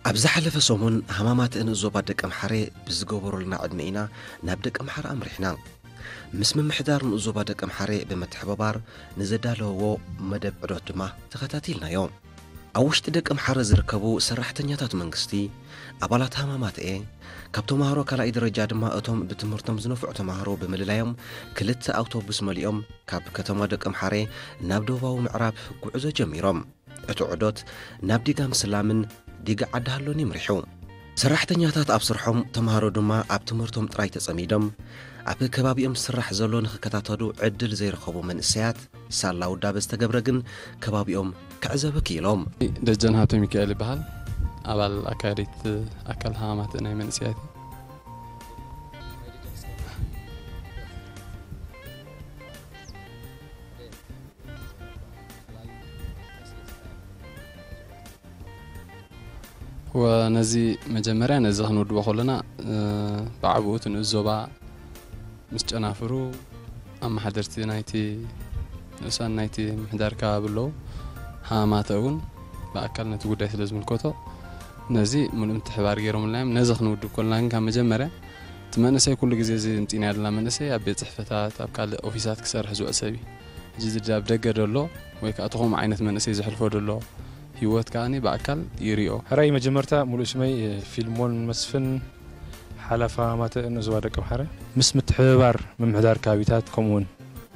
ኣብ ዝሓለፈ ሰሙን ሃማማተ ንኡስ ዞባ ደቀምሓረ ብዝገበሩልና ዕድመ ኢና ናብ ደቀምሓረ ኣምሪሕና። ምስ ምምሕዳር ንኡስ ዞባ ደቀምሓረ ብምትሕብባር ንዘዳለውዎ መደብ ዕዶት ድማ ተኸታቲልናዮ። ኣብ ውሽጢ ደቀምሓረ ዝርከቡ ሰራሕተኛታት መንግስቲ፣ ኣባላት ሃማማተኤ፣ ካብ ተምሃሮ ካልኣይ ደረጃ ድማ እቶም ብትምህርቶም ዝነፍዑ ተምሃሮ ብምልላዮም ክልተ ኣውቶቡስ መሊኦም ካብ ከተማ ደቀምሓረ ናብ ደቡባዊ ምዕራብ ጉዕዞ ጀሚሮም። እቲ ዑደት ናብ ዲጋ ምስላምን ዲጋ ዓዲ ሃሎን ይምርሑ። ሰራሕተኛታት ኣብ ስርሖም፣ ተምሃሮ ድማ ኣብ ትምህርቶም ጥራይ ተጸሚዶም፣ ኣብ ከባቢኦም ዝስራሕ ዘሎ ንኽከታተሉ ዕድል ዘይረኸቡ መንእሰያት፣ ሳላ ውዳበ ዝተገብረ ግን ከባቢኦም ክዕዘቡ ክኢሎም። ደጀን ሃብተ ሚካኤል ይበሃል። ኣባል ኣካያዲት ኣካል ሃማማተ ናይ መንእሰያት። ወ-፣ ነዚ መጀመርያ ነዚ ክንውድቦ ከለና፣ እ፣ ብዓብኡ እቲ ንኡስ ዞባ ምስ ጨናፍሩ ኣመሓደርቲ ናይቲ ንኡሳን ናይቲ ምምሕዳር ከባቢ ኣለዉ። ሃማተ እውን ብኣካል ነቲ ጉዳይ ስለ ዝምልከቶ ነዚ ምሉእ ምትሕባር ገይሮምልና እዮም። ነዚ ክንውድብ ከለና ግን ካብ መጀመርያ እቲ መንእሰይ ኩሉ ግዜ እዚ ምጺእናዮ ዘለና መንእሰይ ኣብ ቤት ጽሕፈታት ኣብ ካልእ ኦፊሳት ክሰርሕ ዝውዕል ሰብ እዩ። ሕጂ እዚ ኣብ ደገ ደሎ ወይ ከዓ እቲ ከምኡ ዓይነት መንእሰይ ዘሕልፎ ደሎ ህይወት ከዓኒ ብኣካል ይሪኦ። ሕራይ መጀመርታ ሙሉእ ስመይ፣ እ፣ ፊልሞን መስፍን፣ ሓላፊ ሃማማተ ንኡስ ዞባ ደቀምሓረ። ምስ ምትሕብባር ምምሕዳር ከባቢታት ከምኡ እውን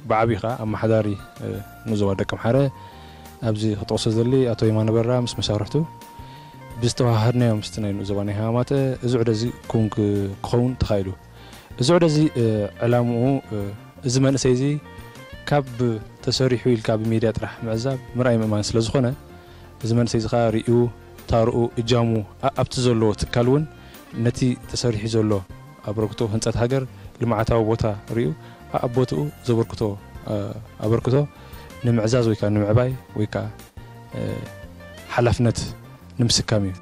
ብዓብዩ ከዓ ኣመሓዳሪ፣ እ፣ ንኡስ ዞባ ደቀምሓረ ኣብዚ ክጠቕሶ ዝደሊ ኣቶ የማነ በራ ምስ መሳርሕቱ ብዝተዋሃሃድናዮ ምስቲ ናይ ንኡስ ዞባ ናይ ሃማማተ እዚ ዑደት እዚ ክውን ክ-፣ ክኸውን ተኻኢሉ። እዚ ዑደት እዚ፣ እ፣ ዕላምኡ፣ እ፣ እዚ መንእሰይ እዚ ካብ ተሰሪሑ ኢልካ ብሚድያ ጥራሕ ምዕዛብ ምርኣይ ምእማን ስለ ዝኾነ፣ እዚ መንእሰይ እዚ ኸኣ ርእዩ፣ ታርኡ፣ እጃሙ፣ ኣ-፣ ኣብቲ ዘለዎ ትካል እውን ነቲ ተሰሪሑ ዘሎ ኣበርክቶ ህንጸት ሃገር፣ ልምዓታዊ ቦታ ርእዩ፣ ኣ-፣ ኣብ ቦትኡ ዘበርክቶ፣ እ፣ ኣበርክቶ ንምዕዛዝ ወይ ከኣ ንምዕባይ ወይ ከኣ፣ እ፣ ሓላፍነት ንምስካም እዩ።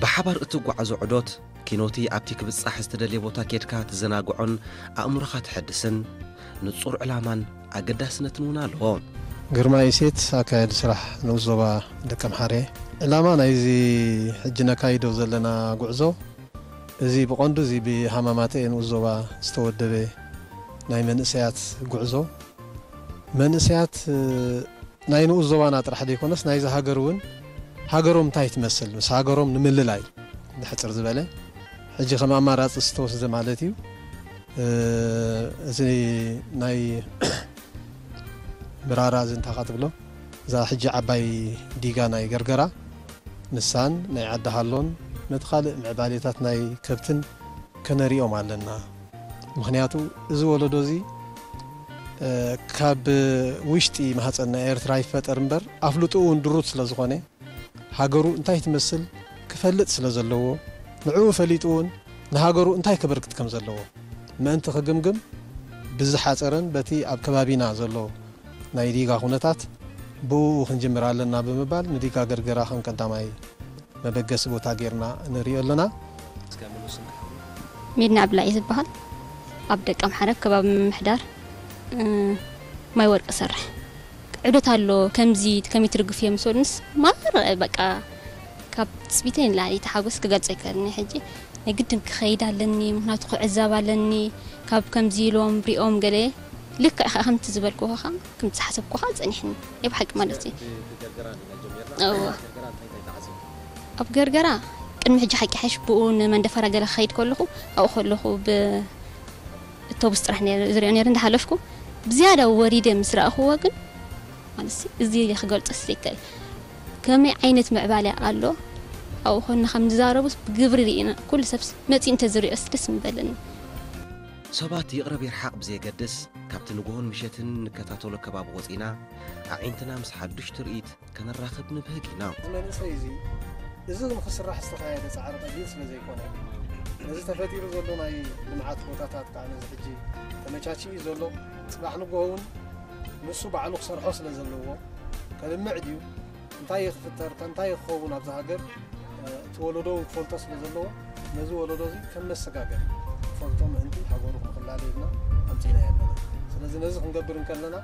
ብሓባር እትጓዓዞ ዑደት፣ ኪኖቲ ኣብቲ ክብጻሕ ዝተደልየ ቦታ ኬድካ ትዘናግዖን ኣእምሮኻ ተሐድስን ንጹር ዕላማን ኣገዳስነትን እውን ኣለዎ። ግርማ ኢሴት፣ ኣካያዲ ስራሕ ንኡስ ዞባ ደቀምሓረ። ዕላማ ናይዚ ሕጂ ነካይዶ ዘለና ጉዕዞ፣ እዚ ብቐንዱ እዚ ብሃማማተ ንኡስ ዞባ ዝተወደበ ናይ መንእሰያት ጉዕዞ፣ መንእሰያት፣ እ፣ ናይ ንኡስ ዞባና ጥራሕ ዘይኮነስ ናይዚ ሃገር እውን ሃገሮም እንታይ ትመስል ምስ ሃገሮም ንምልላይ ብሕጽር ዝበለ ሕጂ ከም ኣማራጺ ዝተወስደ ማለት እዩ። እ፣ እዚ ናይ ምራራ እዚ እንታይ ትብሎ እዛ ሕጂ ዓባይ ዲጋ ናይ ገርገራ ንሳን ናይ ዓዲ ሃሎን ነቲ ካልእ ምዕባሌታት ናይ ከብትን ከነሪኦም ኣለና። ምኽንያቱ እዚ ወለዶ እዚ፣ እ፣ ካብ ውሽጢ ማህጸን ናይ ኤርትራ ይፈጠር እምበር ኣፍልጥኡ እውን ድሩት ስለ ዝኾነ ሃገሩ እንታይ ትመስል ክፈልጥ ስለ ዘለዎ ንዕኡ ፈሊጡ እውን ንሃገሩ እንታይ ከበርክት ከም ዘለዎ ምእንቲ ክግምግም ብዝሓጸረን በቲ ኣብ ከባቢና ዘሎ ናይ ዲጋ ኩነታት ብኡ ክንጅምር ኣለና ብምባል ንዲጋ ገርገራ ከም ቀዳማይ መበገሲ ቦታ ጌርና ንሪኦ ኣለና። ሜድና ኣብላዒ ዝበሃል ኣብ ደቀምሓረ ከባቢ ምምሕዳር፣ እ፣ ማይ ወርቂ እሰርሕ። ዑደት ኣሎ፣ ከምዚ ከመይ ትርግፍዮ ምስ በሉንስ ማር በቃ ካብ ትጽቢተይ ንላዕሊ እቲ ሓጎስ ክገልጾ ኣይክእልን እየ። ሕጂ ናይ ግድን ክኸይድ ኣለኒ፣ ምኽንያቱ ክዕዘብ ኣለኒ። ካብ ከምዚ ኢሎም ሪኦም ገለ ልክዕ ከኣ ከምቲ ዝበልኩኻ ከኣ ከምቲ ዝሓሰብኩኻ ጸኒሕኒ ናይ ብሓቂ ማለት እዩ። እወ። ኣብ ገርገራ ቅድሚ ሕጂ ሓቂ ሓይሽ ብኡ ንመንደፈራ ገለ ክኸይድ ከለኹ ኣብኡ ከለኹ ብእቶቡስ ጥራሕ ነይረ ዝሪኦ ነይረ እንዳሓለፍኩ ብዝያዳ ወሪደ ምስ ረኣኽዎ ግን ማለት እዚ ኢለ ክገልጾ ስለ ይከኣል ከመይ ዓይነት ምዕባለ ኣሎ ኣብኡ ኮንና ከም ንዛረቡስ ብግብሪ ርኢና ኩሉ ሰብስ መጺኡ እንተዝሪኦስ ደስ ምበለኒ። ሰባት ይቕረብ ይርሓቕ ብዘየገድስ፣ ካብቲ ንግሆን ምሸትን እንከታተሎ ከባቢ ወጺና፣ ኣዒንትና ምስ ሓዱሽ ትርኢት ከነራኽብ ንብህግ ኢና። እዚ መንእሰይ እዚ፣ እዚ ንኽስራሕ ዝተኻየደ ጻዕሪ ቀሊል ስለ ዘይኮነ፣ ነዚ ተፈጢሩ ዘሎ ናይ ልምዓት ቦታታት ከኣ ነዚ ሕጂ ተመቻችዩ ዘሎ፣ ጽባሕ ንግሆ እውን ንሱ ባዕሉ ክሰርሖ ስለ ዘለዎ፣ ከልምዕ ድዩ? እንታይ እዩ ክፍጠር፣ ከ እንታይ እዩ ክኸውን ኣብዛ ሃገር፣ እ፣ እቲ ወለዶ እውን ክፈልጦ ስለ ዘለዎ፣ ነዚ ወለዶ እዚ ከም መሰጋገሪ ክፈልጦ ምእንቲ ሃገሩ ክኽላለ ኢልና ኣምጺእናዮ ኣለና። ስለዚ ነዚ ክንገብር እንከለና፣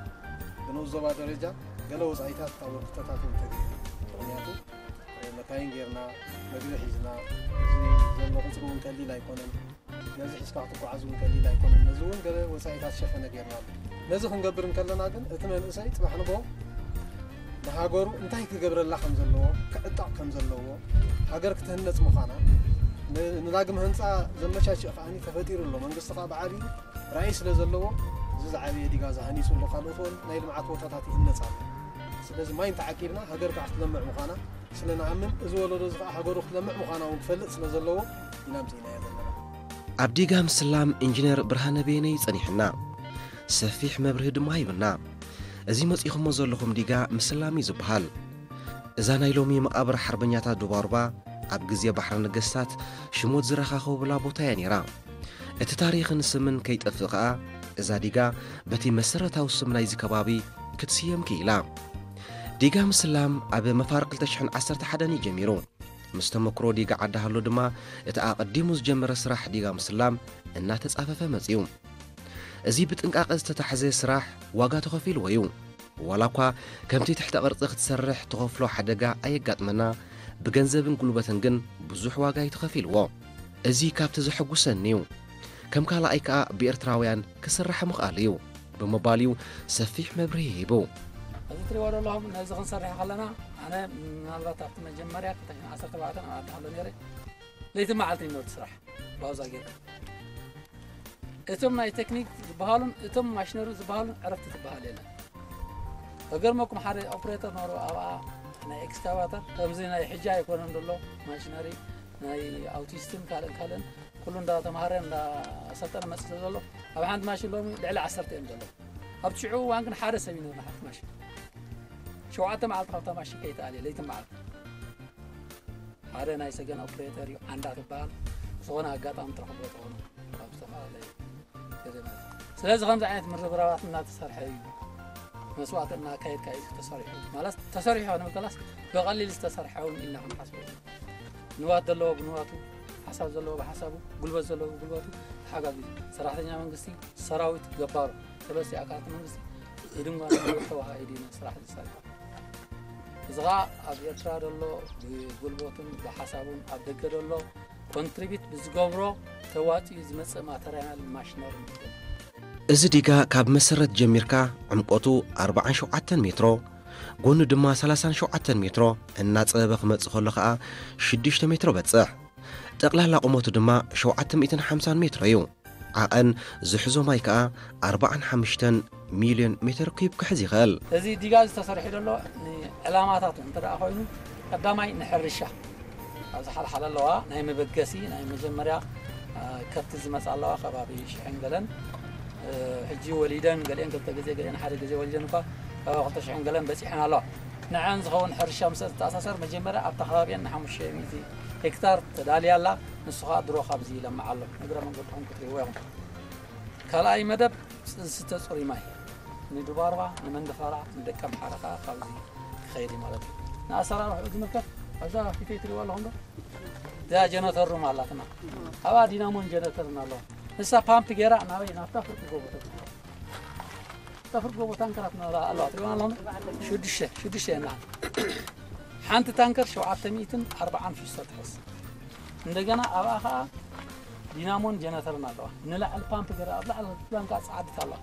ብንኡስ ዞባ ደረጃ ገለ ወጻኢታት ኣበርክቶታት እውን ተገይሩ። ምኽንያቱ፣ እ፣ ፓይን ጌርና፣ መግቢ ሒዝና፣ እዚ ዘሎ ቁፅሪ እውን ቀሊል ኣይኮነን። ነዚ ሒዝካ ክትጓዓዝ እውን ቀሊል ኣይኮነን። ነዚ እውን ገለ ወፃኢታት ዝሸፈነ ጌርና ኣሎ። ነዚ ክንገብር እንከለና ግን እቲ መንእሰይ ፅባሕ ንግሆ ንሃገሩ እንታይ ክገብረላ ከም ዘለዎ፣ ክዕጠቕ ከም ዘለዎ፣ ሃገር ክትህነፅ ምዃና፣ ን-፣ ንዳግም ህንፃ ዘመቻችእ ከኣ ተፈጢሩ ኣሎ። መንግስቲ ከኣ ብዓብዩ ራእይ ስለ ዘለዎ፣ እዚ ዝዓበየ ዲጋ ዝሃኒፁ ኣሎ። ካልኦት እውን ናይ ልምዓት ቦታታት ይህነፅ ኣሎ። ስለዚ ማይ እንተዓቂብና ሃገር ከዓ ክትለምዕ ምዃና ስለ ንኣምን፣ እዚ ወለዶ እዚ ከዓ ሃገሩ ክትለምዕ ምዃና እውን ክፈልጥ ስለ ዘለዎ ኢና ኣምፂእናዮ ዘለና። ኣብ ዲጋ ምስላም ኢንጂነር ብርሃነ በየነ እዩ ጸኒሕና። ሰፊሕ መብርሂ ድማ ሂብና። እዚ መጺኹሞ ዘለኹም ዲጋ ምስላም እዩ ዝበሃል። እዛ ናይ ሎሚ መቓብር ሓርበኛታት ዱባሩባ ኣብ ግዜ ባሕሪ ነገስታት ሽሞት ዝረኻኸቡላ ቦታ እያ ነይራ። እቲ ታሪኽን ስምን ከይጠፍእ ከኣ እዛ ዲጋ በቲ መሰረታዊ ስም ናይዚ ከባቢ ክትስየም ክኢላ። ዲጋ ምስላም ኣብ መፋርቕ ክልተ ሽሕን ዓሰርተ ሓደን እዩ ጀሚሩ። ምስ ተመክሮ ዲጋ ዓዲ ሃሎ ድማ እቲ ኣቐዲሙ ዝጀመረ ስራሕ ዲጋ ምስላም እናተጻፈፈ መጺኡ። እዚ ብጥንቃቐ ዝተታሕዘ ስራሕ ዋጋ ተኸፊልዎ እዩ። ዋላ እኳ ከምቲ ትሕተ ቅርጺ ክትሰርሕ ትኸፍሎ ሓደጋ ኣየጋጥመና፣ ብገንዘብን ጉልበትን ግን ብዙሕ ዋጋ እዩ ተኸፊልዎ። እዚ ካብቲ ዘሐጉሰኒ እዩ። ከም ካልኣይ ከኣ ብኤርትራውያን ክስራሕ ምኽኣል እዩ ብምባል እዩ ሰፊሕ መብርሂ ሂቡ። እዚ ትሪእዎ ዘለኹም ነዚ ክንሰርሕ ከለና ኣነ ምናልባት ኣብቲ መጀመርያ ክልተ ሽሕን ዓሰርተ ኣርባዕተን ኣብ ዓዲ ሃሎ ነይረ። ለይቲ መዓልቲ ይነበርኩ ስራሕ ባውዛ ጌርካ። እቶም ናይ ቴክኒክ ዝበሃሉን እቶም ማሽነሪ ዝበሃሉን ዕረፍቲ ዝበሃል የለን። ከገርመኩም ሓደ ኦፕሬተር ነሩ ኣብኣ ናይ ኤክስካቫተር ከምዚ ናይ ሕጂ ኣይኮነን ዘሎ ማሽነሪ ናይ ኣውቲስትን ካልእን ካልእን ኩሉ እንዳተማሃረ እንዳሰልጠነ መጽእ ስለ ዘሎ ኣብ ሓንቲ ማሽን ሎሚ ልዕሊ ዓሰርተ እዮም ዘለዉ። ኣብ ሽዑ እዋን ግን ሓደ ሰብ ይነብር ሓንቲ ማሽን ሸውዓተ መዓልቲ ካብታ ማሽን ከይተኣልየ ለይትን መዓልቲ ሓደ ናይ ሰገን ኦፕሬተር እዩ ዓንዳ ትበሃል ዝኾነ ኣጋጣሚ ትረኽቦ ትኾኑ ኣብ ዝተፈላለዩ ገደማት። ስለዚ ከምዚ ዓይነት ምርብራባት እናተሰርሐ እዩ መስዋዕቲ እናካየድካ እዩ ተሰሪሑ ማለት ተሰሪሑ ክንብል ከላስ ብቐሊል ዝተሰርሐ እውን ኢልና ክንሓስቦ ንዋት ዘለዎ ብንዋቱ ሓሳብ ዘለዎ ብሓሳቡ ጉልበት ዘለዎ ብጉልበቱ ተሓጋጊዙ ሰራሕተኛ መንግስቲ ሰራዊት ገባሩ ሰለስቲ ኣካላት መንግስቲ ኢድን ጓንትን ተዋሃሂዱ ኢና ስራሕ ዝሰርሑ እዚ ኸዓ ኣብ ኤርትራ ዘሎ ብጉልበቱን ብሓሳቡን ኣብ ደገ ዘሎ ኮንትሪቢት ብዝገብሮ ተዋፂኡ ዝመፅእ ማተርያል ማሽነሪ እዩ። እዚ ዲጋ ካብ መሰረት ጀሚርካ ዕምቆቱ ኣርብዓን ሸውዓተን ሜትሮ ጎኑ ድማ ሰላሳን ሸውዓተን ሜትሮ እናፀበበ ክመፅእ ከሎ ኸዓ ሽዱሽተ ሜትሮ በፅሕ። ጠቕላላ ቁመቱ ድማ ሸውዓተ ሚእትን ሓምሳን ሜትሮ እዩ። ዓቐን ዝሕዞ ማይ ከኣ ኣርብዓን ሓሙሽተን ሚልዮን ሜትር ኪዩብ ክሕዝ ይኽእል። እዚ ዲጋ ዝተሰርሐ ዘሎ ንዕላማታት እንተ ደኣ ኮይኑ ቀዳማይ ንሕርሻ ኣብዚ ሓልሓል ኣለዋ ናይ መበገሲ ናይ መጀመርያ ከብቲ ዝመፃ ኣለዋ ከባቢ ሽሕን ገለን ሕጂ ወሊደን ገሊአን ክልተ ግዜ ገሊአን ሓደ ግዜ ወሊደን እኳ ከባቢ ክልተ ሽሕን ገለን በፂሐን ኣለዋ ንዐን ዝኸውን ሕርሻ ምስ ዝተኣሳሰር መጀመርያ ኣብታ ከባቢአን ንሓሙሽተ ሚእቲ ሄክታር ተዳልያ ኣላ ንሱ ኸዓ ድሮ ካብዚ ይለምዕ ኣሎ እግረ መንገድኹም ክትሪእዎ ኢኹም ካልኣይ መደብ ዝስተ ፅሩይ ማይ ንዱባርባ ንመንደፈራ ንደቀምሓረ ኸዓ ካብዚ ክኸይድ እዩ ማለት እዩ ንኣሰራርሕኡ ዝምልከት ኣብዛ ፊተይ ትሪእዋ ኣለኹም ዶ እዚኣ ጀነተር ሩም ኣላትና ኣብኣ ዲናሞን ጀነተርን ኣለዋ ንሳ ፓምፕ ገይራ ናበይ ናብታ ፍርቂ ጎቦ ተብፅሖ እታ ፍርቂ ጎቦ ታንከራት ኣለዋ ትሪእዋ ኣለኹም ሽዱሽተ ሽዱሽተ የና ሓንቲ ታንከር ሸውዓተ ሚእትን ኣርብዓን ፊስቶ ትሕዝ እንደገና ኣብኣ ኸዓ ዲናሞን ጀነተርን ኣለዋ ንላዕሊ ፓምፕ ገይራ ኣብ ላዕሊ ላንካ ፃዓዲት ኣለዋ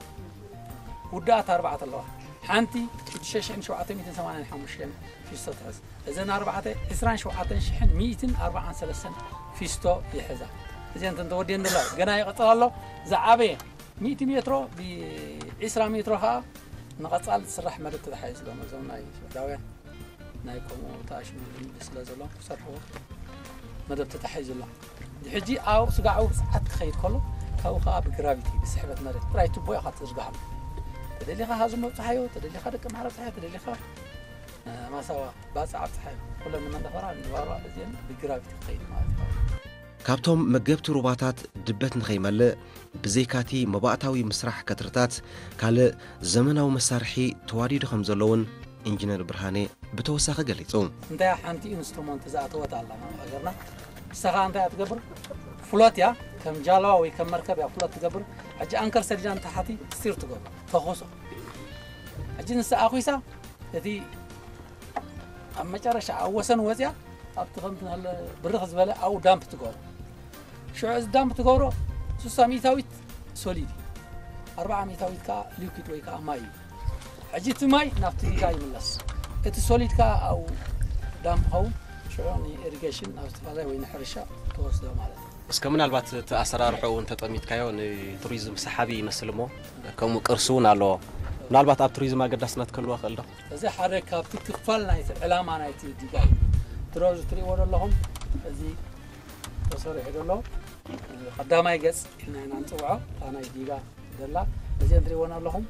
ውዳኣት ኣርባዕተ ኣለዋ ሓንቲ ሽዱሽተ ሽሕን ሸውዓተ ሚእትን ሰማንያን ሓሙሽተን ፊስቶ ትሕዝ እዘን ኣርባዕተ ዕስራን ሸውዓተን ሽሕን ሚእትን ኣርባዓን ሰለስተን ፊስቶ ይሕዛ እዚአን እንተወዲአን ደላ ገና ይቕፅል ኣሎ ዝዓበየ ሚእቲ ሜትሮ ብዒስራ ሜትሮ ኸዓ ንቐፃል ዝስራሕ መደብ ተታሓሒዝሎም እዞም ናይ ስዑዳውያን ናይ ከምኡ ተኣሽሙ ልምዲ ስለ ዘለዎም ክሰርሕዎ መደብ ተታሒዙ ኣሎ ሕጂ ኣብ ስጋዕ ውፅዓት ክኸይድ ከሎ ካብኡ ከዓ ብግራቪቲ ብስሕበት መሬት ጥራይ ቱቦ ኢኻ ትዝርግሓሉ ተደሊኻ ሃዝሞ ኣብፅሓዮ ተደሊኻ ደቂ ማሕረ ኣብፅሓዮ ተደሊኻ ማሳዋ ባፅዕ ኣብፅሓዮ ኩለን ንመንደፈራ ንባሮ ኣለዚአን ብግራቪቲ ክኸይድ ማለት እዩ ካብቶም መገብቲ ሩባታት ድበት ንኸይመልእ ብዘይካቲ መባእታዊ ምስራሕ ከትርታት ካልእ ዘመናዊ መሳርሒ ተዋዲዱ ከም ዘሎ እውን ኢንጂነር ብርሃኔ ብተወሳኺ ገሊጹ። እንታይ ሓንቲ ኢንስትሩመንት ዝኣተወት ኣላ ናብ ሃገርና ንሳ ኸዓ እንታይ እያ ትገብር ፍሎት እያ ከም ጃለዋ ወይ ከም መርከብ እያ ፍሎት ትገብር ሕጂ ኣንከር ሰዲዳ ንታሕቲ ስቲር ትገብር ተኹሶ ሕጂ ንሳ ኣኹሳ እቲ ኣብ መጨረሻ ኣብ ወሰን ወፅያ ኣብቲ ከምቲ ናለ ብርኽ ዝበለ ኣብኡ ዳምፕ ትገብሮ። ሽዑ እዚ ዳምፕ ትገብሮ ሱሳ ሚእታዊት ሶሊድ እዩ። ኣርብዓ ሚእታዊት ከዓ ሊኩድ ወይ ከዓ ማይ እዩ። ሕጂ እቲ ማይ ናብቲ ዲጋ ይምለስ። እቲ ሶሊድ ከዓ ኣብኡ ዳምፕ ኸውን ሽዑ ንኢሪጌሽን ናብ ዝተፈላለየ ወይ ንሕርሻ ተወስዶ ማለት እዩ። እስከ ምናልባት እቲ ኣሰራርሖኡ እንተጠሚትካዮ ንቱሪዝም ሰሓቢ ይመስል እሞ ከምኡ ቅርሲ እውን ኣለዎ። ምናልባት ኣብ ቱሪዝም ኣገዳስነት ክህልዎ ይኽእል ዶ? እዚ ሓደ ካብቲ ክፋል ናይቲ ዕላማ ናይቲ ዲጋ እዩ። ድሮ እዚ ትሪእዎ ዘለኹም እዚ ተሰሪሑ ዘሎ ቀዳማይ ገጽ ኢልና ኢና ንጽውዖ። እታ ናይ ዲጋ ዘላ እዚአን ትሪእወን ኣለኹም።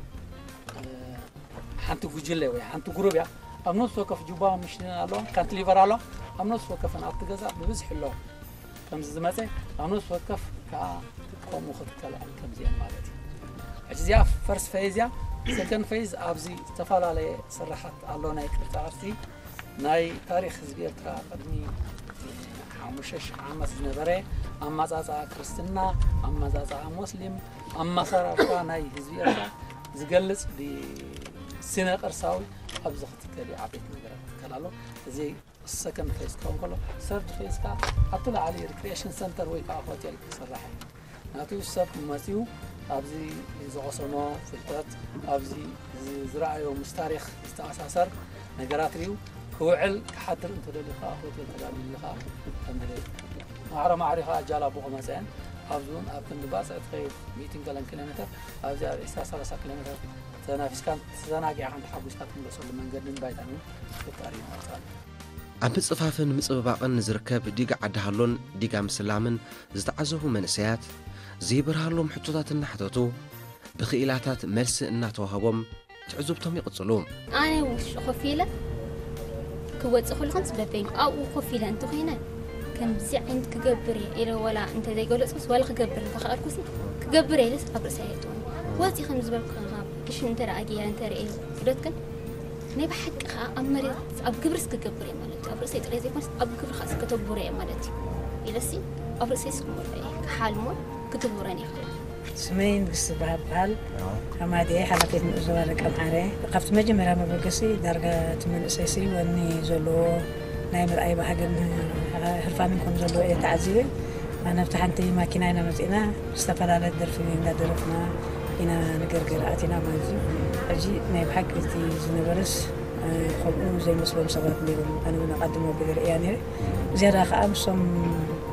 ሓንቲ ጉጅለ ወይ ሓንቲ ጉሩብ እያ። ኣብ ነፍሲ ወከፍ ጁባ ምሽን ኣለዋ፣ ካንትሊቨር ኣለዋ። ኣብ ነፍሲ ወከፈን ኣብቲ ገዛ ብብዝሒ ኣለዋ። ከምዚ ዝመፀ ኣብ ነፍሲ ወከፍ ከዓ ከምኡ ክትከልኣል ከምዚአን ማለት እዩ። ሕጂ እዚኣ ፈርስት ፌዝ እያ። ሰከንድ ፌዝ ኣብዚ ዝተፈላለየ ስራሓት ኣሎ። ናይ ቅርፃ ቅርፂ ናይ ታሪክ ህዝቢ ኤርትራ ቅድሚ ሓሙሽተ ሽሕ ዓመት ዝነበረ ኣመፃፅኣ ክርስትና፣ ኣመፃፅኣ ሞስሊም፣ ኣመሰራርታ ናይ ህዝቢ ኤርትራ ዝገልፅ ብስነ ቅርሳዊ ኣብዚ ክትከል እዩ። ዓበይቲ ነገራት ክትከል ኣሎ። እዚ ሰከንድ ፌዝ ክኸውን ከሎ፣ ሰርድ ፌዝ ከዓ ኣብቲ ላዕሊ ሪክሪኤሽን ሰንተር ወይ ከዓ ሆቴል ክስራሕ እዩ። ናቱ ሰብ መፂኡ ኣብዚ ዝቐሰሞ ፍልጠት፣ ኣብዚ ዝ-፣ ዝረኣዮ ምስ ታሪክ ዝተኣሳሰር ነገራት ሪኡ ክውዕል ክሓድር እንተደልዩ ከዓ ሆቴል ተዳልዩሉ ከዓ ከም ድሌት ማዕረ ማዕሪኻ ኣጃላቡ ክመፀአን ኣብዚ እውን ኣብ ክንዲ ባፅዕ ትኸይድ ሚእትን ገለን ኪሎ ሜትር ኣብዚ ኣብ ዒስራ ሰላሳ ኪሎ ሜትር ተናፊስካን ተዘናጊዕካን ተሓጒስካ ትምለሰሉ መንገድን ባይታን እውን ክፍጠር እዩ ማለት ኣሎ። ኣብ ምጽፋፍን ምጽብባቕን ንዝርከብ ዲጋ ዓዲ ሃሎን ዲጋ ምስላምን ዝተዓዘቡ መንእሰያት፣ ዘይበርሃሎም ሕቶታት እናሕተቱ፣ ብኽኢላታት መልሲ እናተዋህቦም ትዕዝብቶም ይቕጽሉ። ኣነ ውሽጢ ኮፍ ኢለ ክወጽእ ከለኹ ምስ በበይኑ ኣብኡ ኮፍ ኢለ እንተኾይነ፣ ከምዚ ዓይነት ክገብር እየ ኢለ ዋላ እንተዘይገለጽኩስ፣ ዋላ ክገብር እንተኸኣልኩሲ፣ ክገብር እየ ኢለስ ኣብ ርእሰይ ኣየእትዎን። ወጺእ ከም ዝበልኩ ካብ ክሽን እንተ ደኣ ኣጊረ እንተ ርእየ ዑደት ግን ናይ ብሓቂ ከኣ ኣብ መሬት ኣብ ግብርስ ክገብር እየ ማለት እዩ። ኣብ ርእሰይ ጥራይ ዘይኮነስ ኣብ ግብሪ ከኣ ከተግብሮ እየ ማለት እዩ ኢለሲ ኣብ ርእሰይ ስክመልኦ እየ ክሓልሞን ክትግብሮን እየ ክብል። ስመይ ንግስቲ በሃ በሃል። ኣማዴ ሓላፊት ንኡስ ዞባ ደቂ ኣምሓረ። ካብቲ መጀመርያ መበገሲ ዳርጋ እቲ መንእሰይሲ ወኒ ዘለዎ ናይ ምርኣይ ባህግን ህርፋንን ከም ዘለዎ እየ ተዓዚበ። ኣነ ኣብቲ ሓንቲ ማኪና ኢና መጺእና፣ ዝተፈላለየ ደርፊ እንዳደረፍና ኢና ንገርገር ኣቲና ማለት እዩ። ሕጂ ናይ ብሓቂ እቲ ዝነበረስ፣ እ፣ ከምኡ ዘይመስሎም ሰባት ነይሮም። ኣነ እውን ኣቐድሞ ገለ ርእያ ነይረ። ዝያዳ ከኣ ምስኦም፣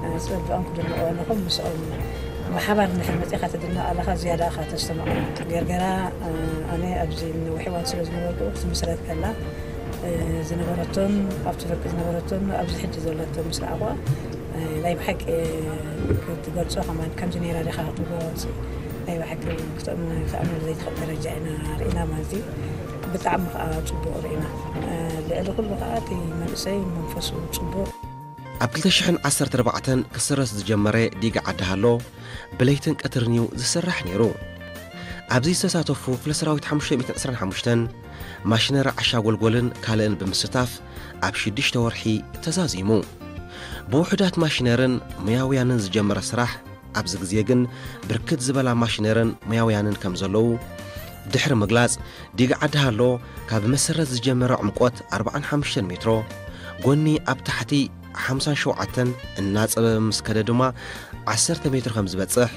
እ፣ ጸብዖም ክድንቑ ኣለኹም። ምስኦም ብሓባር እንድሕር መጺኻ ትድነቕ ኣለኻ፣ ዝያዳ ኢኻ ተስተማቕሮ። ገርገራ፣ እ፣ ኣነ ኣብዚ ነዊሕ እዋን ስለ ዝነበርኩ ክትምስረት ከላ፣ እ፣ ዝነበረቶን ኣብቲ ፍርቂ ዝነበረቶን ኣብዚ ሕጂ ዘለቶ ምስ ረኣኹዋ፣ እ፣ ናይ ብሓቂ ክትገልጾ ከማን ከምዚ ነይራ ዲኻ ክትብሎ ናይ ብሓቂ ክትኣምኖ ዘይትኽእል ደረጃ ኢና ርኢና ማለት እዩ። ብጣዕሚ ከኣ ጽቡቕ ርኢና። እ፣ ልዕሊ ኩሉ ከኣ እቲ መንእሰይ መንፈሱ ጽቡቕ። ኣብ ክልተ ሽሕን ዓሰርተ ኣርባዕተን ክስረስ ዝጀመረ ዲጋ ዓዲ ሃሎ ብለይትን ቀትርን እዩ ዝስራሕ ነይሩ። ኣብዚ ዝተሳተፉ ክፍለ ሰራዊት ሓሙሽተ ሚእትን ዕስራን ሓሙሽተን፣ ማሽነሪ ዓሻ ጎልጎልን ካልእን ብምስታፍ ኣብ ሽዱሽተ ወርሒ ተዛዚሙ። ብውሑዳት ማሽነርን ሞያውያንን ዝጀመረ ስራሕ ኣብዚ ግዜ ግን ብርክት ዝበላ ማሽነርን ሞያውያንን ከም ዘለዉ ድሕሪ ምግላጽ፣ ዲጋ ዓዲ ሃሎ ካብ መሰረት ዝጀመረ ዕምቆት ኣርብዓን ሓሙሽተን ሜትሮ፣ ጎኒ ኣብ ታሕቲ ሓምሳን ሸውዓተን እናጸበበ ምስ ከደ ድማ ዓሰርተ ሜትሮ ከም ዝበጽሕ፣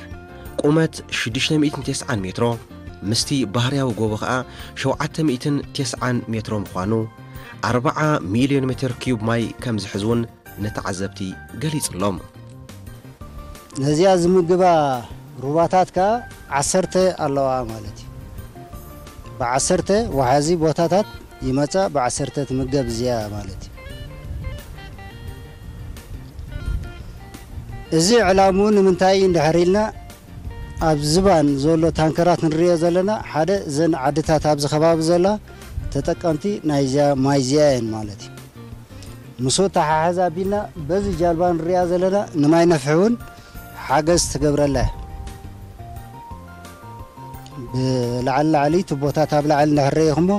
ቁመት ሽዱሽተ ሚእትን ተስዓን ሜትሮ፣ ምስቲ ባህርያዊ ጎቦ ኸኣ ሸውዓተ ሚእትን ተስዓን ሜትሮ ምዃኑ፣ ኣርብዓ ሚልዮን ሜትር ኪዩብ ማይ ከም ዝሕዝ እውን ንተዓዘብቲ ገሊጹሎም። ነዚኣ ዝምግባ ሩባታት ከኣ ዓሰርተ ኣለዋ ማለት እዩ። ብዓሰርተ ወሓዚ ቦታታት ይመጻ፣ ብዓሰርተ ትምገብ እዚኣ ማለት እዩ። እዚ ዕላምኡ ንምንታይ እንድሕር ኢልና፣ ኣብ ዝባን ዘሎ ታንከራት ንሪኦ ዘለና፣ ሓደ እዘን ዓድታት ኣብዚ ከባቢ ዘላ ተጠቀምቲ ናይዚኣ ማይ እዚኣ እየን ማለት እዩ። ምስኡ ተሓሓዝ ኣቢልና በዚ ጃልባ ንሪኣ ዘለና ንማይ ነፍሒ እውን ሓገዝ ትገብረላ እያ። ብላዕሊ ላዕሊ ቱቦታት ኣብ ላዕሊ እንድሕር ርኢኹሞ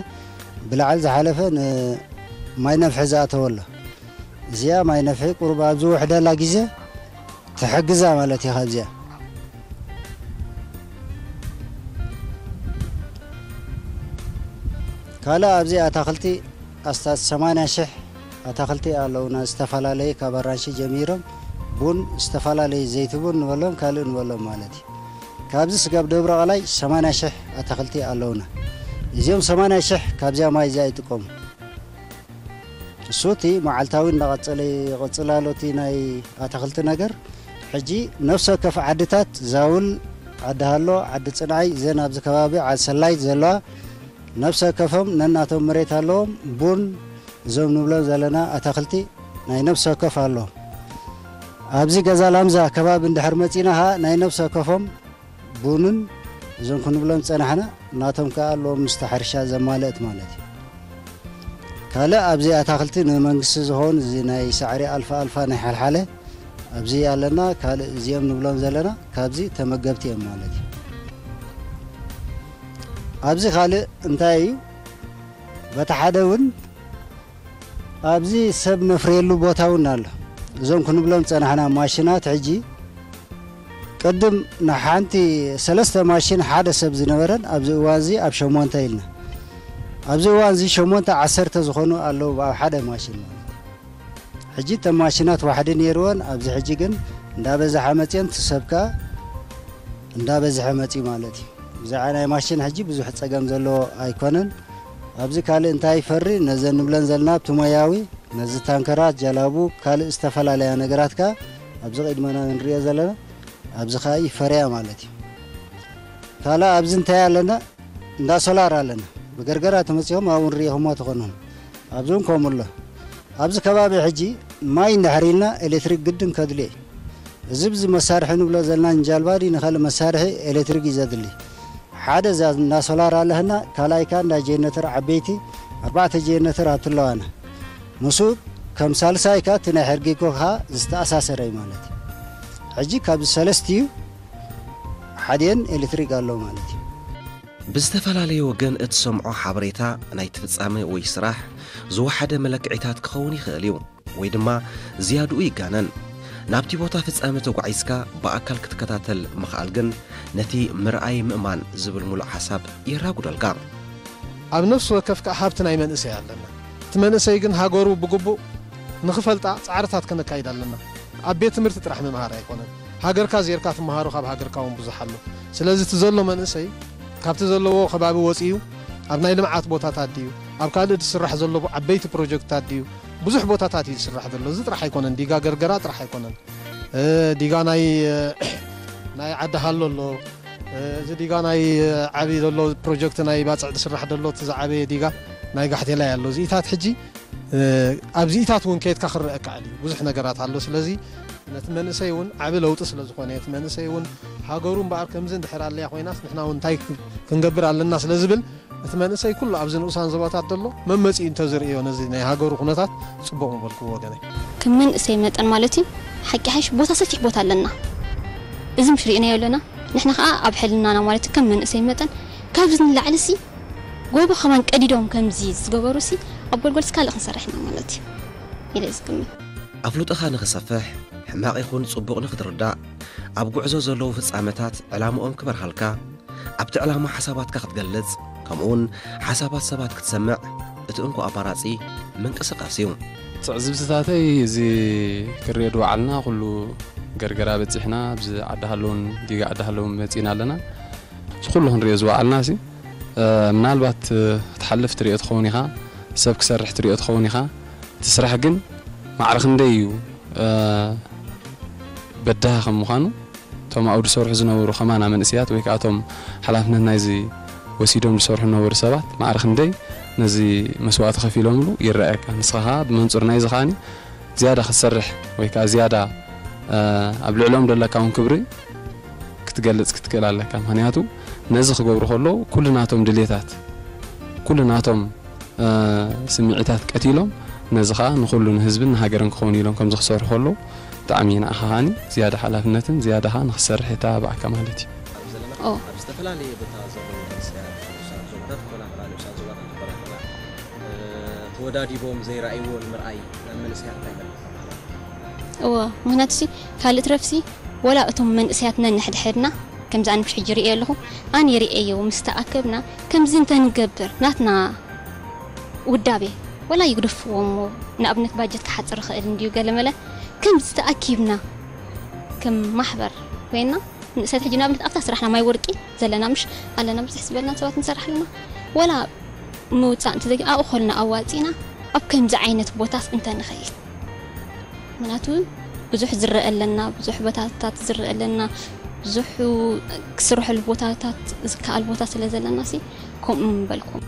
ብላዕሊ ዝሓለፈ ንማይ ነፍሒ ዝኣተወ ኣሎ። እዚኣ ማይ ነፍሒ ቁሩብ ኣብ ዝውሕደላ ግዜ ትሕግዛ ማለት እዩ። ካብዚኣ ካልእ ኣብዚ ኣታኽልቲ ኣስታት ሰማንያ ሽሕ ኣታኽልቲ ኣለውና ዝተፈላለየ፣ ካብ ኣራንሺ ጀሚሮም ቡን፣ ዝተፈላለየ ዘይቲ ቡን ንበሎም ካልእ ንበሎም ማለት እዩ። ካብዚ ስጋብ ደብረ ቐላይ ሰማንያ ሽሕ ኣታኽልቲ ኣለውና። እዚኦም ሰማንያ ሽሕ ካብዚኣ ማይ እዚኣ ይጥቀሙ። እሱ እቲ መዓልታዊ እንዳቐጸለ ይቕጽል ኣሎ እቲ ናይ ኣታኽልቲ ነገር። ሕጂ ነፍሲ ወከፍ ዓድታት ዛውል፣ ዓዲ ሃሎ፣ ዓዲ ጽንዓይ፣ እዘን ኣብዚ ከባቢ ዓዲ ሰላይት ዘለዋ ነፍሲ ወከፎም ነናቶም መሬት ኣለዎም። ቡን እዞም ንብሎም ዘለና ኣታኽልቲ ናይ ነፍሲ ወከፍ ኣለዎም። ኣብዚ ገዛ ላምዛ ከባቢ እንድሕር መጺና ኸኣ ናይ ነፍሲ ወከፎም ቡንን እዞም ክንብሎም ዝጸናሕና ናቶም ከኣ ኣለዎም ምስታ ሕርሻ ዘማልእት ማለት እዩ። ካልእ ኣብዚ ኣታኽልቲ ንመንግስቲ ዝኾን እዚ ናይ ሳዕሪ ኣልፋ ኣልፋ ናይ ሓልሓለ ኣብዚ ኣለና። ካልእ እዚኦም ንብሎም ዘለና ካብዚ ተመገብቲ እዮም ማለት እዩ። ኣብዚ ካልእ እንታይ እዩ? በቲ ሓደ እውን ኣብዚ ሰብ ነፍርየሉ ቦታ እውን ኣሎ። እዞም ክንብሎም ጸናሕና ማሽናት ሕጂ ቅድም ንሓንቲ ሰለስተ ማሽን ሓደ ሰብ ዝነበረን ኣብዚ እዋን እዚ ኣብ ሸሞንተ ኢልና። ኣብዚ እዋን እዚ ሸሞንተ ዓሰርተ ዝኾኑ ኣለዉ ኣብ ሓደ ማሽን ማለት እዩ። ሕጂ እተን ማሽናት ዋሕዲ ነይርወን፣ ኣብዚ ሕጂ ግን እንዳበዝሓ መጽየን እቲ ሰብ ከኣ እንዳበዝሐ መጽዩ ማለት እዩ። ብዛዕባ ናይ ማሽን ሕጂ ብዙሕ ጸገም ዘለዎ ኣይኮነን። ኣብዚ ካልእ እንታይ ይፈሪ ነዘን ንብለን ዘለና ኣብቲ ሞያዊ ነዚ ታንከራት፣ ጀላቡ፣ ካልእ ዝተፈላለያ ነገራት ከኣ ኣብዚ ቅድመና ንሪኦ ዘለና ኣብዚ ከኣ ይፈርያ ማለት እዩ። ካልእ ኣብዚ እንታይ ኣለና? እንዳ ሶላር ኣለና። ብገርገራ ተመጺኦም ኣብኡ ንሪኢኹሞ ትኾኑን። ኣብዚ እውን ከምኡ ኣሎ። ኣብዚ ከባቢ ሕጂ ማይ እንድሕር ኢልና ኤሌክትሪክ ግድን ከድልዮ እዩ። እዚ ብዚ መሳርሒ ንብሎ ዘለና ንጃልባ ድዩ ንኻልእ መሳርሒ ኤሌክትሪክ እዩ ዘድሊ። ሓደ እዛ እንዳ ሶላር ኣለህና፣ ካልኣይ ከኣ እንዳ ጄነተር ዓበይቲ ኣርባዕተ ጄነተር ኣብቲ ኣለዋና። ምስኡ ከም ሳልሳይ ከኣ እቲ ናይ ሕርጊ ኮኻ ዝተኣሳሰረ እዩ ማለት እዩ። ሕጂ ካብዚ ሰለስቲኡ ሓዲአን ኤሌክትሪክ ኣሎ ማለት እዩ። ብዝተፈላለየ ወገን እትሰምዖ ሓበሬታ ናይቲ ፍጻመ ወይ ስራሕ ዝወሓደ መለክዒታት ክኸውን ይኽእል እዩ፣ ወይ ድማ ዝያድኡ ይጋነን። ናብቲ ቦታ ፍጻመ ተጓዒዝካ ብኣካል ክትከታተል ምኽኣል ግን ነቲ ምርኣይ ምእማን ዝብል ምሉእ ሓሳብ የራጉደልካ። ኣብ ነፍሲ ወከፍ ከኣ ሃብቲ ናይ መንእሰይ ኣለና። እቲ መንእሰይ ግን ሃገሩ ብግቡእ ንኽፈልጣ ጻዕርታት ከነካይድ ኣለና። ኣብ ቤት ትምህርቲ ጥራሕ ምምሃር ኣይኮነን። ሃገርካ ዜርካ ትመሃሮ ካብ ሃገርካ እውን ብዙሕ ኣሎ። ስለዚ እቲ ዘሎ መንእሰይ ካብቲ ዘለዎ ከባቢ ወጺኡ ኣብ ናይ ልምዓት ቦታታት ድዩ፣ ኣብ ካልእ ዝስራሕ ዘሎ ዓበይቲ ፕሮጀክትታት ድዩ፣ ብዙሕ ቦታታት እዩ ዝስራሕ ዘሎ። እዚ ጥራሕ ኣይኮነን፣ ዲጋ ገርገራ ጥራሕ ኣይኮነን። እ፣ ዲጋ ናይ፣ እ፣ ናይ ዓዲ ሃሎ ኣሎ። እ፣ እዚ ዲጋ ናይ፣ እ፣ ዓብዪ ዘሎ ፕሮጀክት ናይ ባጽዕ ዝስራሕ ዘሎ እቲ ዝዓበየ ዲጋ ናይ ጋሕቴላይ ኣሎ። እዚኢታት ሕጂ፣ እ፣ ኣብዚኢታት እውን ከየድካ ክረአ ከኣል እዩ። ብዙሕ ነገራት ኣሎ። ስለዚ ነቲ መንእሰይ እውን ዓቢ ለውጢ ስለ ዝኾነ፣ እቲ መንእሰይ እውን ሃገሩ እምበኣር ከምዚ እንድሕር ኣለያ ኮይናስ ንሕና እውን እንታይ ክ-፣ ክንገብር ኣለና ስለ ዝብል፣ እቲ መንእሰይ ኩሉ ኣብዚ ንኡሳን ዞባታት ዘሎ መመጺኡ እንተዝርእዮ ነዚ ናይ ሃገሩ ኩነታት ጽቡቕ ምበልኩዎ ወገነይ። ከም መንእሰይ መጠን ማለት እዩ፣ ሓቂ ሓይሽ ቦታ ሰፊሕ ቦታ ኣለና። እዚ ምሽ ርኢናዮ ኣለና። ንሕና ኸኣ ኣብ ሕልናና ማለት እዩ፣ ከም መንእሰይ መጠን ካብዚ ንላዕሊ ሲ ጎቦ ከማን ቀዲዶም ከምዚ ዝገበሩ ሲ ኣብ ጎልጎልስ ካልእ ክንሰርሕ ኢና ማለት እዩ ኢለ ዝግምት። ኣፍልጦኻ ንኽሰፍሕ፣ ሕማቕ ይኹን ጽቡቕ ንኽትርዳእ፣ ኣብ ጉዕዞ ዘለዉ ፍጻመታት ዕላምኦም ክበርሃልካ፣ ኣብቲ ዕላማ ሓሳባትካ ክትገልጽ፣ ከምኡውን ሓሳባት ሰባት ክትሰምዕ፣ እቲ እንኮ ኣማራጺ ምንቅስቓስ እዩ። ትዕዝብትታተይ እዚ ክሪኦ ድወዓልና ኩሉ ገርገራ በጺሕና፣ ኣብዚ ዓዲ ሃለውን ዲጋ ዓዲ ሃለውን መጺእና ኣለና። እዚ ኩሉ ክንሪኦ ዝወዓልና ሲ፣ እ፣ ምናልባት፣ እ፣ ክትሓልፍ ትሪኦ ትኸውን ኢኻ፣ ሰብ ክሰርሕ ትሪኦ ትኸውን ኢኻ። እቲ ስራሕ ግን ማዕረ ክንደይ እዩ፣ እ፣ በዳሂ ከም ምዃኑ፣ እቶም ኣብኡ ዝሰርሑ ዝነበሩ ከማና መንእሰያት ወይ ከዓ እቶም ሓላፍነት ናይዚ ወሲዶም ዝሰርሑ ዝነበሩ ሰባት ማዕረ ክንደይ ነዚ መስዋእቲ ከፊሎምሉ ይረኣየካ። ንስኻ ከዓ ብመንጹር ናይዚ ከዓኒ ዝያዳ ክትሰርሕ ወይ ከዓ ዝያዳ፣ እ፣ ኣብ ልዕሊኦም ዘለካ እውን ክብሪ ክትገልጽ ክትክእል ኣለካ። ምኽንያቱ ነዚ ክገብሩ ከለዉ ኩሉ ናቶም ድሌታት፣ ኩሉ ናቶም፣ እ፣ ስምዒታት ቀቲሎም ነዚ ኸኣ ንኹሉ ንህዝብን ንሃገርን ክኸውን ኢሎም ከምዚ ክሰርሑ ከለዉ ብጣዕሚ ንዓኻ ከኣኒ ዝያዳ ሓላፍነትን ዝያዳ ኸኣ ንኽትሰርሕ የተባብዓካ ማለት እዩ። ኦ። ኣብ ዝተፈላለየ ቦታ ዘለዉ መንእሰያት ንኡሳን ዞባታት ክኾና ይኽእላ፣ ንኡሳን ዞባታት ክኾና ይኽእላ፣ እ፣ ተወዳዲቦም ዘይረኣይዎ ንምርኣይ ናብ መንእሰያት እንታይ መልእኽቲ ኣለካ? እወ፣ ምኽንያቱሲ ካልእ ትረፍሲ ወላ እቶም መንእሰያት ነንሕድሕድና ከምዚ ኣነ ምሽ ሕጂ ርእየ ኣለኹ፣ ኣነ ርእየዮ ምስ ተኣከብና ከምዚ እንተንገብር ናትና ውዳቤ ወላ ይግደፍዎ እሞ፣ ንኣብነት ባጀት ክሓፅር ይኽእል እንድዩ፣ ገለመለ። ከምዚ ተኣኪብና ከም ማሕበር ኮይና፣ ንእሰት ሕጂ ንኣብነት ኣብታ ስራሕና ማይ ወርቂ ዘለና፣ ምሽ ኣለና፣ ብዙሕ ዝበልና ሰባት ንሰርሕ ኣለና። ወላ ምውፃእ እንተዘይ ኣብኡ ከልና ኣዋፂና ኣብ ከምዚ ዓይነት ቦታስ እንተንኸይድ፣ ምክንያቱ ብዙሕ ዝረአ ኣለና፣ ብዙሕ ቦታታት ዝረአ ኣለና፣ ብዙሕ ክስርሐሉ ቦታታት ዝከኣል ቦታ ስለ ዘለና ሲ ከምኡ ምበልኩም።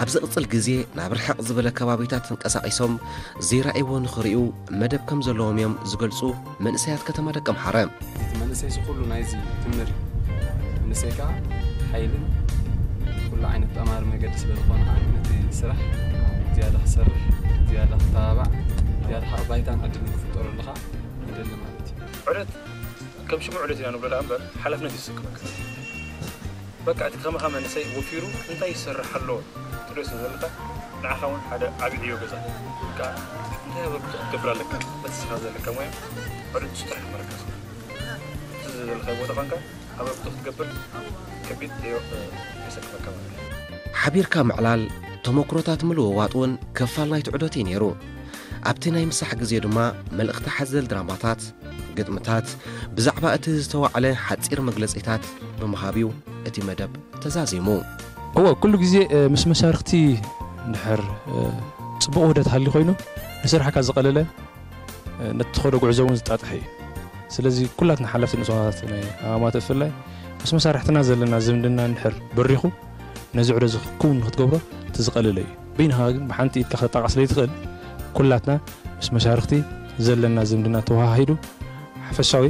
ኣብ ዝቕጽል ግዜ ናብ ርሕቕ ዝበለ ከባቢታት ተንቀሳቒሶም ዘይረኣይዎ ንኽርእዩ መደብ ከም ዘለዎም እዮም ዝገልጹ መንእሰያት ከተማ ደቀምሓረ። እቲ መንእሰይ እዚ ኩሉ ናይዚ ትምህር፣ መንእሰይ ከኣ ሓይልን ኩሉ ዓይነት ጠማሪ መገዲ ስለ ዝኾነ ከኣ ነቲ ስራሕ ዝያዳ ክሰርሕ፣ ዝያዳ ክተባባዕ፣ ዝያዳ ከኣ ባይታን ዕድልን ክፍጠረሉ ከኣ ይደሊ ማለት እዩ። ዕደት ከም ሽሙ ዕደት ኢና ንብሎ ደኣ እምበር ሓላፍነት እዩ ዝስከመካ። በቃ እቲ ከማኻ መንእሰይ ወፊሩ እንታይ ይሰርሕ ኣሎ ትሪኦ ስለ ዘለኻ ንዓኻ እውን ሓደ ዓቢ ዕዮ ገዛ። በቃ እንታይ ኣበርክቶ ክትገብር ኣለካ? በቲ ስኻ ዘለካ ሞያ ዕደት ጥራሕ መረከስ። እቲ ዘለኻዮ ቦታ ኳንካ ኣበርክቶ ክትገብር ከቢድ ዕዮ የሰክመካ ማለት እዩ። ሓቢርካ ምዕላል፣ ተመክሮታት ምልውዋጥ እውን ክፋል ናይቲ ዑደት እዩ ነይሩ። ኣብቲ ናይ ምሳሕ ግዜ ድማ መልእኽቲ ሓዘል ድራማታት፣ ግጥምታት፣ ብዛዕባ እቲ ዝተዋዕለ ሓጺር መግለጺታት ብምሃብ እዩ እቲ መደብ ተዛዚሙ። እወ፣ ኩሉ ግዜ፣ እ፣ ምስ መሻርኽቲ እንድሕር፣ እ፣ ጽቡቕ ውህደት ሃልዩ ኮይኑ፣ ንስራሕካ ዝቐለለ፣ እ፣ ነቲ ትኸዶ ጉዕዞ እውን ዝጣጥሐ እዩ። ስለዚ ኩላትና ሓለፍቲ ንጹሃት ናይ ሃማማት ብፍላይ ምስ መሳርሕትና ዘለና ዝምድና እንድሕር በሪኹ፣ ነዚ ዑደት እዚ ክውን ንክትገብሮ እቲ ዝቐለለ እዩ። በይንኻ ግን ብሓንቲ ኢድካ ክጣቓ ስለ ዘይትኽእል፣ ኩላትና ምስ መሻርኽቲ ዘለና ዝምድና ተወሃሂዱ ሓፈሻዊ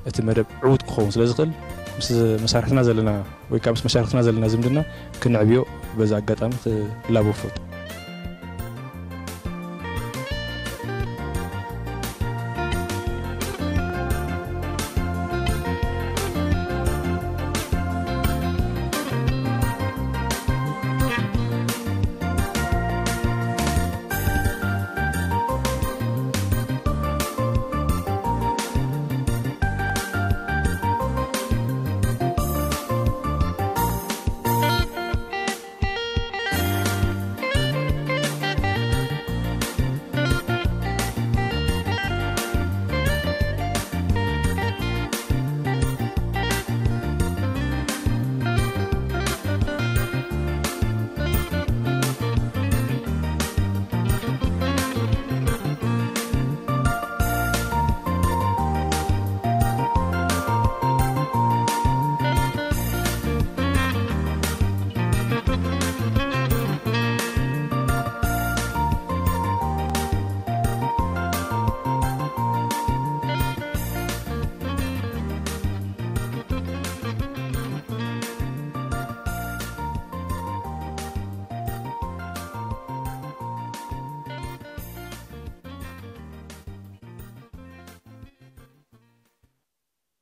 እቲ መደብ ዕዉት ክኸውን ስለ ዝኽእል፣ ምስ መሳርሕትና ዘለና ወይ ከዓ ምስ መሻርኽትና ዘለና ዝምድና ክነዕብዮ በዚ ኣጋጣሚ ክላቦ እፈቱ።